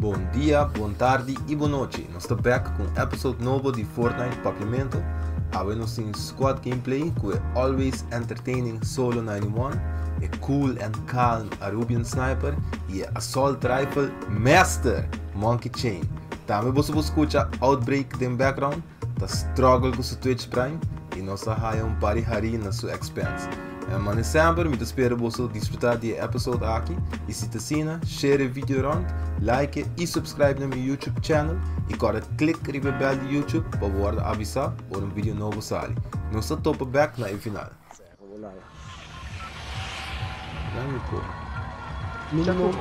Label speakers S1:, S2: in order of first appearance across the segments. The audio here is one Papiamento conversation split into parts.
S1: Bon dia, bon tardi y bon nochi. Nos ta back cu un episode nobo di Fortnite Papiamento. Awe nos tin squad gameplay cu e always entertaining Solo 91, e cool and calm Arubian Sniper y e assault rifle master Monkey Chain. Tambe boso por scucha Outbreak den background, ta struggle cu su Twitch Prime y nos a haya un par di hari na su expense. En mane semper mi ta spera boso disfruta di e episode aki y si ta asina, share e video rond, like y subscribe na mi YouTube channel y corda click riba e bel di YouTube pa bo wordo avisa ora un video nobo sali. Nos ta topa bek na e final.
S2: Minimo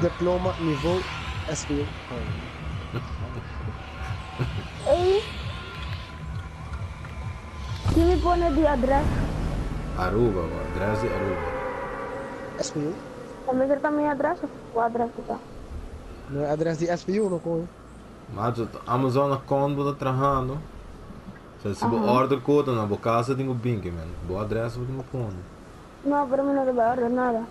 S2: diploma niveau SBO.
S3: Ey, ki mi pone di adres?
S1: Aruba, bo adres di Aruba.
S2: SBO.
S3: Ta mester ta mi adres of ku adres ku ta?
S2: No e adres di SBO no koño.
S1: Macho, ta Amazon account bo ta trahando. Sa si bo order kota na bo casa tin ku binki men. Bo adres bo tin ku pone.
S3: No, pero mi no ta bai order nada.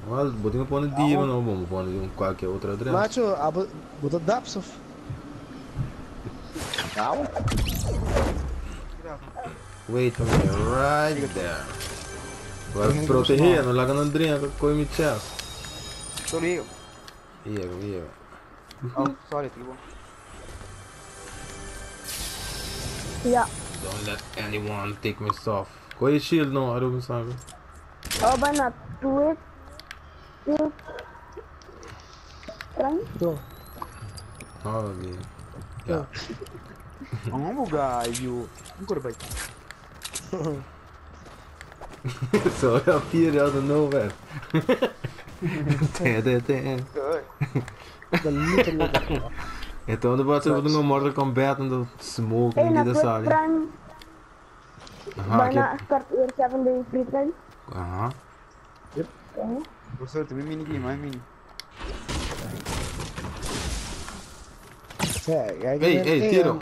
S1: Wel, bo tin ku pone dia no bo bo pone di un cualkier otro adres.
S2: Macho, abo bo ta daps of?
S1: Wait for me right there. Wel, protehe, no laga nan drinka koe mi chest.
S4: Sorry.
S1: Yega, yega.
S4: Oh, sorry, tribo.
S3: Ja.
S1: Don't let anyone take my stuff. Koe je shield no, Aruba sabi.
S3: Oh, bijna twee. Twee. Prime?
S2: Go.
S1: Oh, die. Ja.
S4: Vamos gaio. Ancora vai.
S1: So I appeared out of nowhere. Te, te, te.
S2: The little nigga.
S1: Então de wat ze doen Mortal Kombat en de smoke
S3: Hey,
S1: en
S3: na
S1: die
S3: Twitch
S1: sali.
S3: Prime.
S1: Aha,
S3: Bijna start weer 7 day free trial.
S1: Aha.
S2: Yep.
S3: Oké.
S4: Professor, tu mini game, ai mini.
S2: Hey,
S1: Hey, hey, tiro.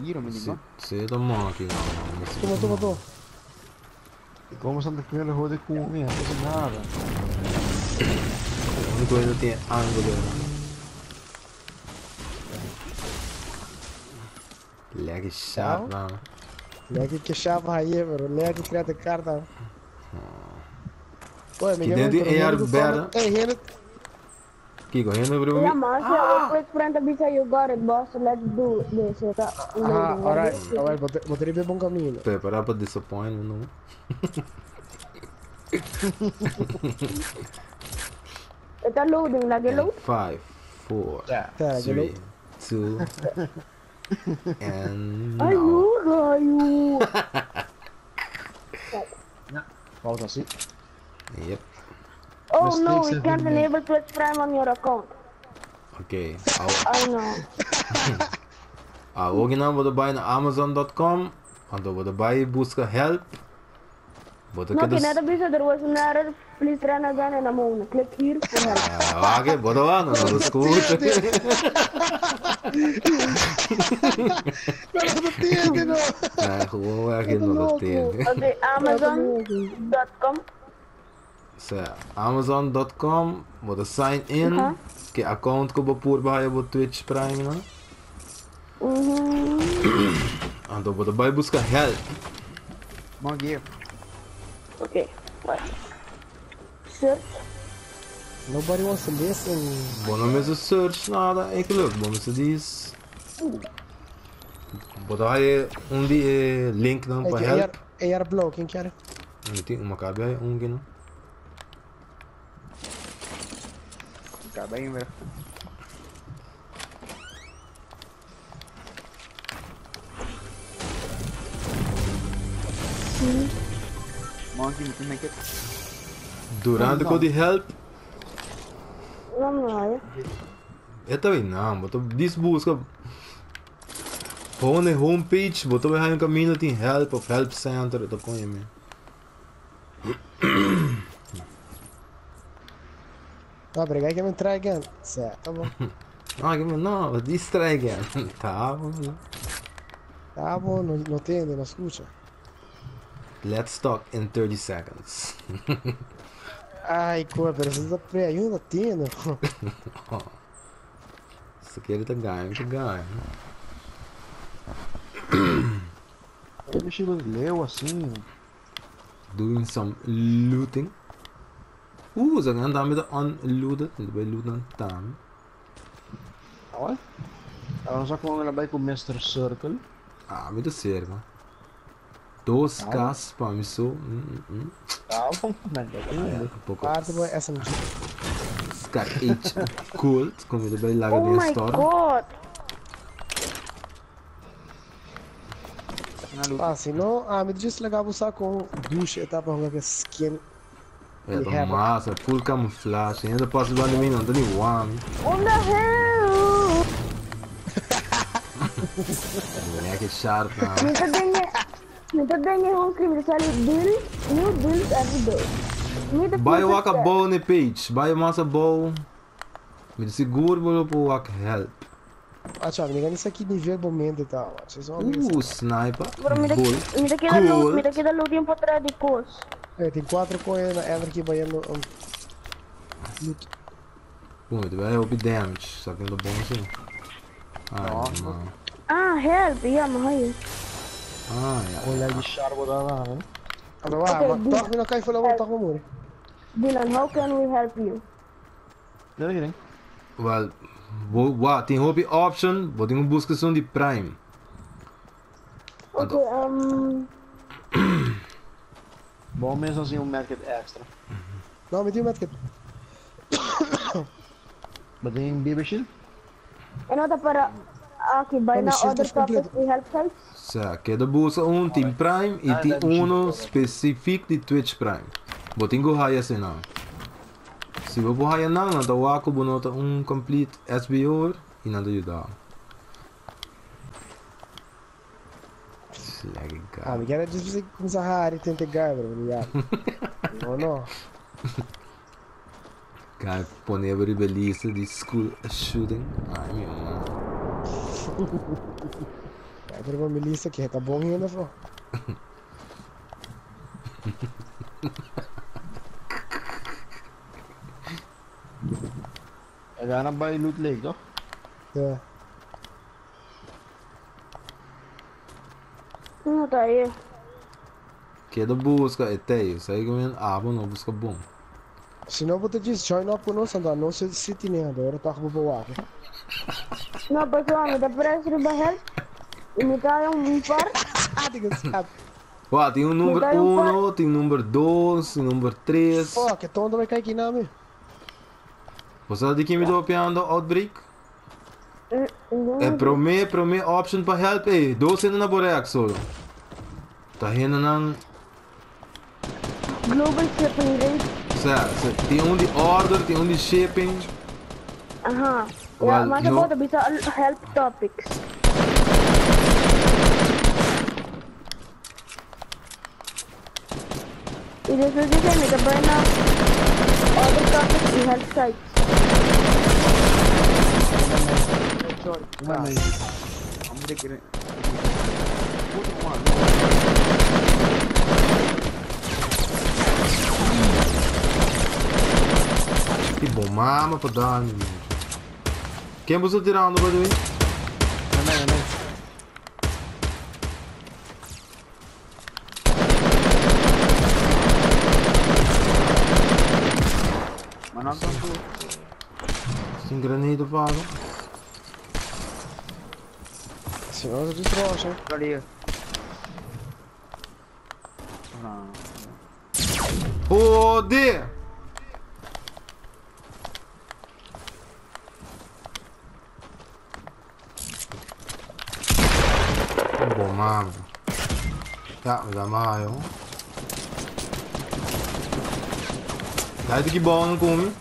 S4: Tiro, mini,
S1: Sì,
S4: no?
S1: sì, da monkey.
S2: Toma, toma, toma.
S5: Como Santa Cruz rode com homem, não faz nada.
S1: A única coisa tem ângulo. Leg sharp, man.
S2: Leg que chava aí, bro. Leg credit card. Pô,
S1: Que dentro de AR better.
S2: Hey, here.
S1: Kiko, hier bro.
S3: Ja, man. Ah. Twitch Prime ta bisa you got it, boss. Let's do this.
S2: Ah, alright, alright, botei bem bom caminho.
S1: Preparar para disappointment, não?
S3: Está loading, lagi load.
S1: 5, 4,
S2: Yeah.
S1: 3, 2, and now.
S3: Ayu, ayu.
S2: Vamos assim.
S1: Yep.
S3: Oh no,
S5: Mistakes
S3: we
S5: have
S3: can't
S5: been made.
S3: enable Twitch Prime on your account.
S1: Okay.
S3: I know.
S1: Ook nou worden bij naar Amazon.com. Want dan worden bij busca help. Bota
S3: No,
S1: que
S3: que
S1: dus.
S3: nada bisa, there was an error. Please run again in a moment. Click here for help.
S1: Ah, oké, bota lá, não, não escuta.
S2: Não tem, não.
S1: Nee, gewoon weg in dat tegen.
S3: Okay, Amazon.com.
S1: So, Amazon.com, bota sign in. Que account ko ba pur ba bo Twitch Prime, no?
S3: Mhm.
S1: En dan bota bij busca help.
S4: Monkey.
S3: Okay, wait. Search.
S2: Nobody wants to listen.
S1: Bom, não me search nada, eigenlijk. Bom, ze diz. Bota aí um die link dan
S2: Hey,
S1: para
S2: AR,
S1: help.
S2: AR blow, quem quer?
S1: Não tem uma cabe aí, um que não.
S4: Tá bem, velho. Monkey, me tem que
S1: Durante o de help,
S3: No, no, eh.
S1: é também não, bota diz busca. Gewoon een homepage, bota bij een caminho tem help of help center, dat kon je mee.
S2: Tá, obrigado que me try again. Certo, tá bom.
S1: Ah, que não, distrai again. Tá bom, não.
S2: Tá bom, não, não tem, não escuta.
S1: Let's talk in 30 seconds.
S2: Ay, cua, pero eso ta pre, ayuda tiene.
S1: Se quer ta ganha, ta ganha.
S5: Eu estilo leu assim.
S1: Doing some looting. Ze gaan daar met de unlooted. Bij loot dan tam.
S5: Olha. Ela só com ela vai com o Mr. Circle.
S1: Ah, met de cirkel. Dos Ks para mim só.
S5: Tá bom, mas
S1: Ah, ja, pouco.
S2: Parte boy SMG.
S1: Scar H Cold, kom je erbij lager
S3: Oh
S1: in
S3: my
S1: storm.
S3: god.
S2: Ah, se não, ah, me diz legal usar com douche etapa com skin.
S1: Ja, dat massa, full camouflage. En dat past wel niet meer, dat niet warm.
S3: On the hill.
S1: Lekker sharp, man.
S3: Mi ta dengue home screen mi ta sali build, new build every day. Mi ta
S1: Buy
S3: full
S1: waka
S3: success.
S1: bow ne page. Buy massa bow. Met seguro vou op wak help.
S2: Ah, tchau, ninguém isso aqui nível momento e tal. Vocês vão ver.
S1: Sniper.
S3: Pero mi ta
S1: Bull.
S3: mi ta keda loot, mi
S1: Cool.
S3: ta keda loot in potra di kos.
S2: Eh, tem quatro coisas na Ender aqui banhando. Loot.
S1: Bom, het wij op damage. Zal ik in de bom zien? Ah, no.
S3: Ah, help, ja, maar hi.
S1: Ah, ja.
S5: Olha de charbo da lá, né?
S2: Ah, maar waar,
S3: Oké,
S2: maar
S3: die-
S2: toch, dan kan je verloren, toch maar moeilijk.
S3: Dylan, how can we help you?
S5: Deve ir, hein?
S1: Wel, wat, tem hobby option, vou ter um busca som de Prime.
S3: Okay,
S5: Bom mesmo assim um medkit extra.
S2: Não, me tem medkit.
S5: Mas tem BB shield?
S3: En nota para okay, by
S2: Ja,
S3: now
S2: mijn shield
S3: other
S2: is compleet.
S3: topics we help sites.
S1: Sa, que de busca um Team Prime e
S5: Ah,
S1: tem
S5: dat is
S1: uno specifiek de Twitch Prime. Vou ter que haya se não. Se vou haya não, não tá wako bonota um complete SBO e nada ajuda. Lekker
S2: Ah, me quero dizer que começar a área tenta bro, ja. Não, não.
S1: Cara, pone a rebelista de school shooting. Ai, meu mano.
S2: Ja, er uma milícia aqui, tá bom ainda, pô.
S5: É daar bij Loot Lake, toch?
S2: Ja.
S3: No ta hier.
S1: Que de busca é teio. Sei que men abo não busca bom.
S2: Se não, você diz join up conosco, então não se city nem agora, tá com boa.
S3: No, pues mi ta press riba help. E mi ta un par.
S2: Ah, diga sabe.
S1: Ué, tem um número
S3: dá um
S1: 1, tem um número 2, tem um número 3.
S2: Pô, que tonto vai cair aqui na minha.
S1: Você sabe de quem me deu piando Outbreak? É prome, prome option para help, eh. Dois sendo na borek solo. Tá rindo não.
S3: Global shipping rate.
S1: Certo, tem um de order, tem um de shipping.
S3: Aha.
S1: Well,
S3: Ja, maar
S1: no.
S3: no. bisa help topics. E después dice mi ta na other topics e help sites.
S4: Vamos ter que. Puta, mano.
S1: Que bom, mama para dar. Quem você tirando, by the way?
S5: Também, também.
S4: Maar não tanto.
S1: Sem granada pago.
S2: Se não, você destroça.
S4: Ali. Não.
S1: Joder! Bom, mano. Ja, we zijn maar, joh. Kijk die bal komen.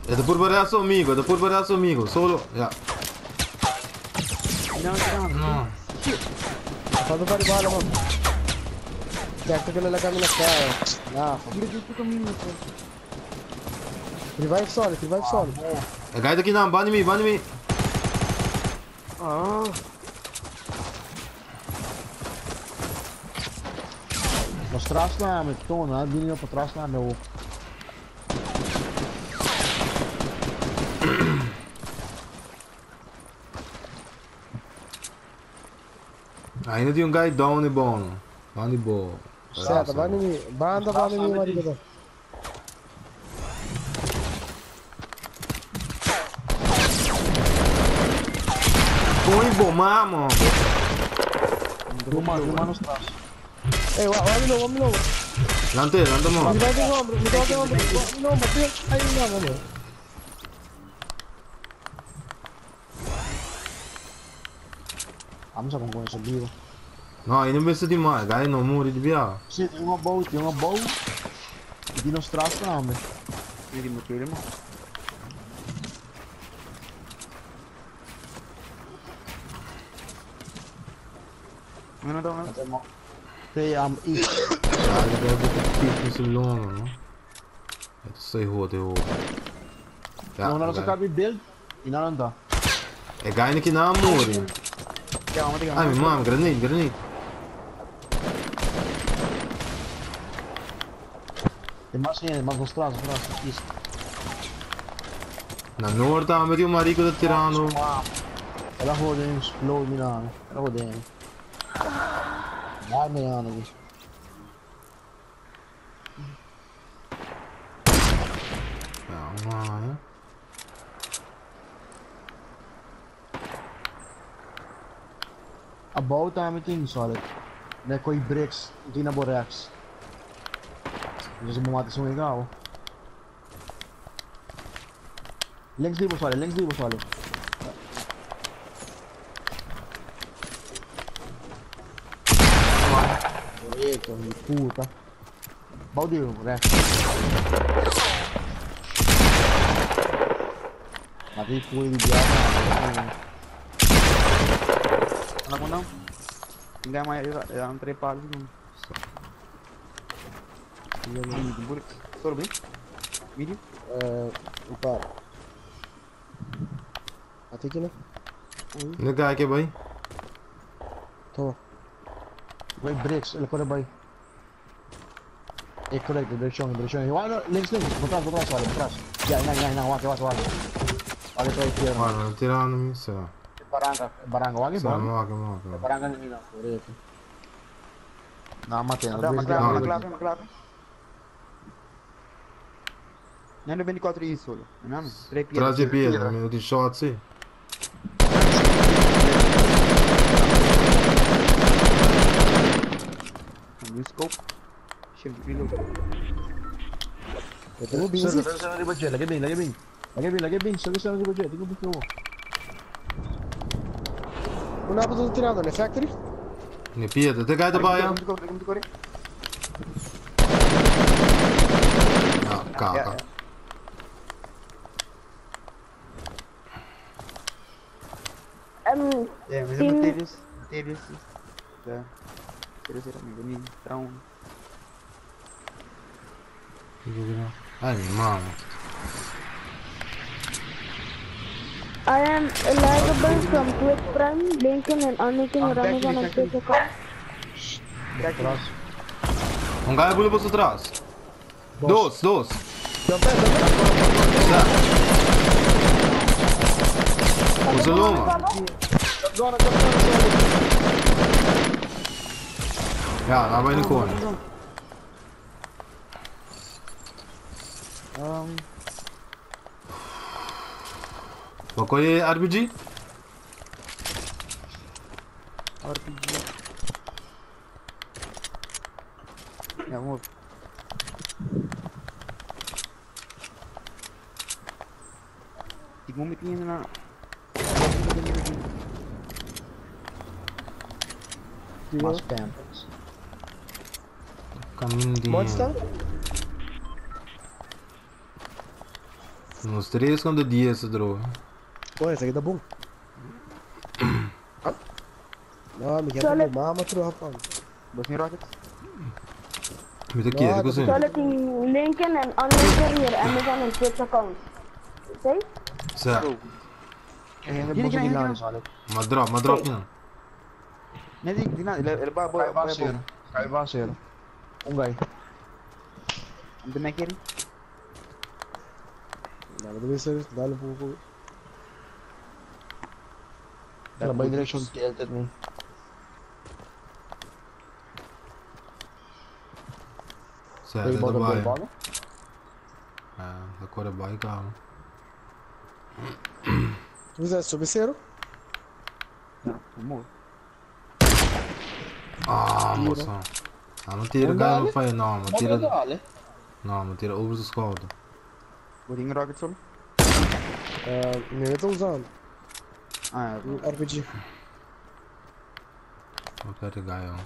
S1: É por braço amigo, é por braço amigo, solo, ja.
S4: Não, não.
S1: No.
S2: Falta para bala, mano. Já que eu la camina cara. Não, Revive solo, revive solo.
S1: Kijk aqui não, bane me, bane me.
S2: Ah.
S5: Nos tras na mi, tona, bini pa tras na mi o.
S1: Ainda tin un guy down e bono. Banda di bo.
S2: Seta, banda di mi. Banda, banda di mi, marica.
S1: Põe bo mamo.
S5: Duma, duma nos tras.
S2: Ey, wa, wa mi no, wa mi no.
S1: Lante, lante mo.
S2: Mi ta tin hombre, mi ta tin hombre. Wa mi no, ma tin ay no, no.
S5: Vamos a con con eso vivo.
S1: No, ainda mester di mas. Guy no muri di bia.
S5: Si, tin un abou, tin un abou. Y tin nos tras tambe.
S4: Mi di motor mo. No, no, no.
S5: Te am i.
S1: Dale, deve ter pico su longo, no? Het is te hoog, te hoog. Ja,
S5: No, no, no, cabe build. Y no anda.
S1: E guy que não muri.
S4: Ja, vamos a
S1: Ai, mi mamma, grenade, grenade.
S5: Tem mais gente, mais nos tras, tras. Isso.
S1: Na noord aan met die marico da tirano.
S5: Ela roda um explode, mina. Ela roda. Vai, mina.
S1: Ja, man.
S5: About time ting solid. Ne koi bricks, di na borex. Dus mo mati sung ikaw. Links di mo solid, links di mo solid. Eita, mi puta. Baldio, rex. Mati pui di biasa.
S4: Ano ko na? Hindi may ang tre par Sorry. Medium.
S2: Un par. A ti quién es?
S1: Ne guy ke bhai?
S2: Toma.
S5: Wait, bricks, el corre bhai. É correto, direção, direção. Olha, links, links, por trás, olha, por trás. Já, não, não, não, wake, wake, wake. Olha para a esquerda.
S1: Guarda, tirano mi sa.
S5: Baranga, baranga, wake,
S1: Sa,
S5: baranga.
S1: wake, wake.
S5: Baranga ni na, correto. Não, matei, não,
S4: Maklap, maklap, maklap. Nando 24 i solo. Não, 3
S1: Tras di pietra, mi di shot, sì.
S4: New scope. Shift reload.
S2: Yo tengo bici.
S5: Lagi bin, lagi bin. Lagi bin, lagi bin, solo solo budget, tengo bin.
S2: Una cosa tirando nel factory?
S1: Ne pietra, te guy da baia? No, capa.
S4: Yeah, mas materials, materials. Yeah. Materials era mi down.
S1: Ai, mi mamma.
S3: I am eligible from Twitch Prime, Lincoln and Unlincoln, Ramazan and Twitch account.
S1: Un guy pure posto atrás. Dos, dos. Usa l'uomo. Ja, daar ben ik gewoon. Wat kon je RPG?
S4: RPG. Ja, move. Ik moet meteen naar.
S5: Mas pampers.
S2: Monster?
S1: Nos 3 contra 10 droga.
S2: Pô, esse aqui tá bom. No, mi quero mama tru rapaz.
S4: Você rockets?
S1: Me daqui, é così.
S3: Solo in Lincoln and Unlincoln your Amazon and Twitch accounts. Sei?
S1: Sì.
S5: Ma
S1: drop, ma drop no.
S4: Ne di di il ba
S5: ba sero. Vai ba sero. Un guy.
S4: Ante me quiere.
S2: Dale, debe ser, dale un poco.
S5: La by direction tilted me.
S1: Sa,
S5: Hey,
S1: de
S5: bottom,
S1: bai.
S5: bottom.
S1: Ah, da kore bai ka.
S2: Você é sub-zero?
S4: No, amor.
S1: Ah,
S2: Tira.
S1: moça. Ah, não tira
S5: Não
S1: guy
S5: dá,
S1: no
S5: né?
S1: fire, não, mas tira.
S5: Dale.
S1: Não, mas tira over the squad.
S4: Botin rocket solo?
S2: Me estou usando
S4: Ah,
S2: um RPG.
S1: Vou pegar guy, ó.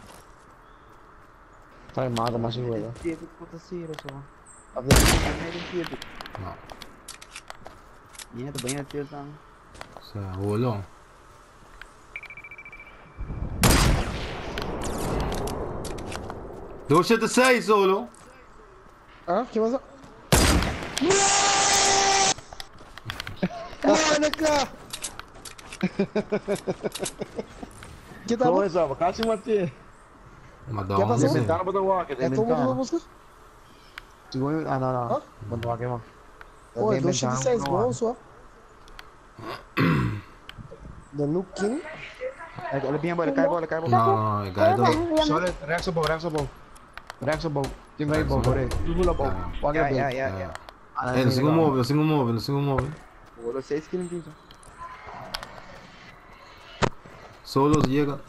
S5: Tá armado, mas seguro.
S4: Siete, puta zero zo.
S5: A ver.
S4: Siete.
S1: Não.
S4: Niente, bijna tilt aan.
S1: Sa, rolo. Dois sete seis, solo.
S2: Ah, que mais? Mônica! Que tal?
S5: Como é, quase matei.
S1: Madonna.
S2: Que passou?
S5: Inventaram para walk,
S2: É todo mundo na
S5: inventaram.
S2: música?
S5: Ah, não, não.
S2: Hã?
S5: Bota walk, irmão.
S2: Pô, é 2 de 6 bom só. The New King.
S4: Ele bem bola, cai bola, cai bola.
S1: Não, não, guy do.
S5: Solid, rechts op bouw, rechts op bouw. Rechts op bouw. Team right bouw, correct. Full op bouw. Walk
S4: Ja,
S5: it
S4: ja, ja, ja.
S1: Eh, não sigo move, não sigo move, não sigo move.
S4: Bolo 6 kills in
S1: Solos chega.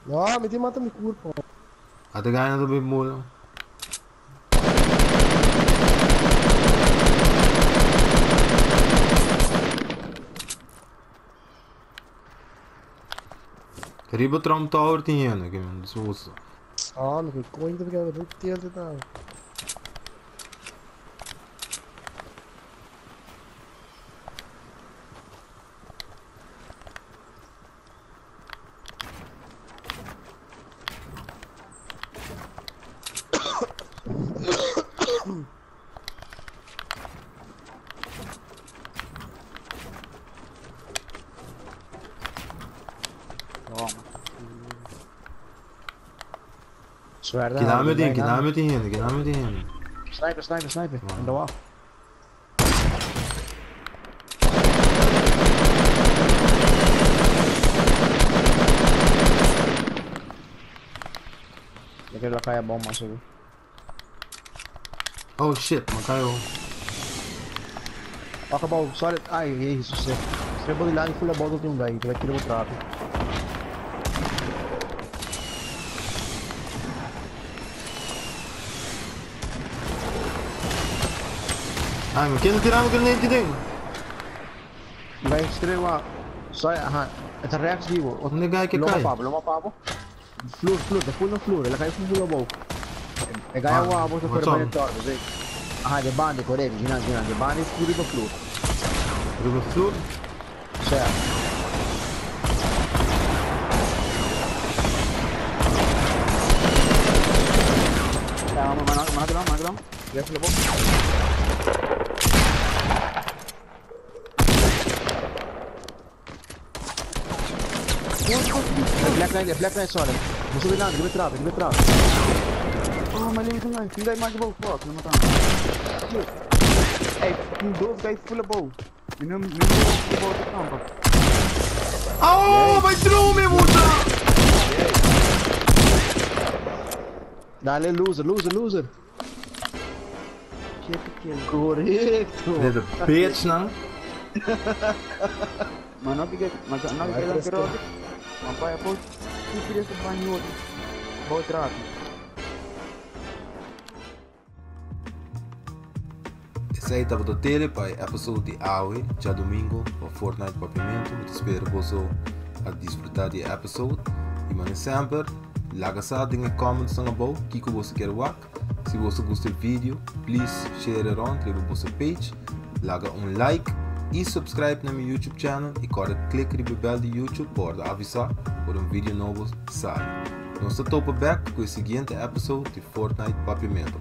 S2: Não, me tem mata me cur, pô.
S1: Até guy não bem molo. Riba Trump Tower tinha, né? Que me disse
S2: Ah, não que coisa que eu não tenho tá.
S5: Zwaar
S1: Que nome tem, que nome tem, que nome tem.
S5: Sniper, sniper, sniper. In de wall. Lekker la kaya bom maar zo.
S1: Oh shit, maar caiu.
S5: Acabou, sorry. Ai, jezus. zeg. Ze die lijn volle bottle doen bij. Ik wil praten.
S1: Ai, mas quem não tirava o granate ding?
S5: Wij schreeuwen. Sorry, aha. Het rechts die wo.
S1: Onde guy que
S5: Loma
S1: cai?
S5: papo, loma papo. Vloer, vloer, de voel vloer. La cae full bow. E guy
S1: Ah,
S5: wa bo
S1: wat
S5: per
S1: dan?
S5: bene torto, sì. Ah, de bande corretto, gina gina, de bande full di vloer.
S1: Riba vloer?
S5: Cioè,
S4: Ja, maar maar maar maar maar maar.
S5: full bow. De Black Knight, de Black Knight, sorry. Moest weer aan, ik ben trap, ik ben trap.
S4: Oh, mijn linker guy. Toen guy maakt de bow. Fuck, laat maar aan. Shit. Hey, fucking doof guy full bow. Nu nu nu de bow te kampen.
S1: Oh, vai drone, moça!
S5: Dale, loser, loser, loser.
S4: Shit, kill.
S5: Correcto.
S1: Dit is bitch, nou.
S4: Maar nog ik maar nog ik
S2: Maar
S4: elke rocket. Maar pa po. Iki de banyo. Bow trap.
S1: Esse aí estava do tele para episódio de Aue, já domingo, para Fortnite Papiamento. Eu espero que você a desfrutar de episódio. E mano, sempre, laga sa em comments na about o que você quer ver. Se você gosta do vídeo, please share it on, treba você page, laga um like e subscribe na meu YouTube channel e corre clique no bell do YouTube para avisar quando um vídeo novo sai. Nós estamos back com o seguinte episódio de Fortnite Papiamento.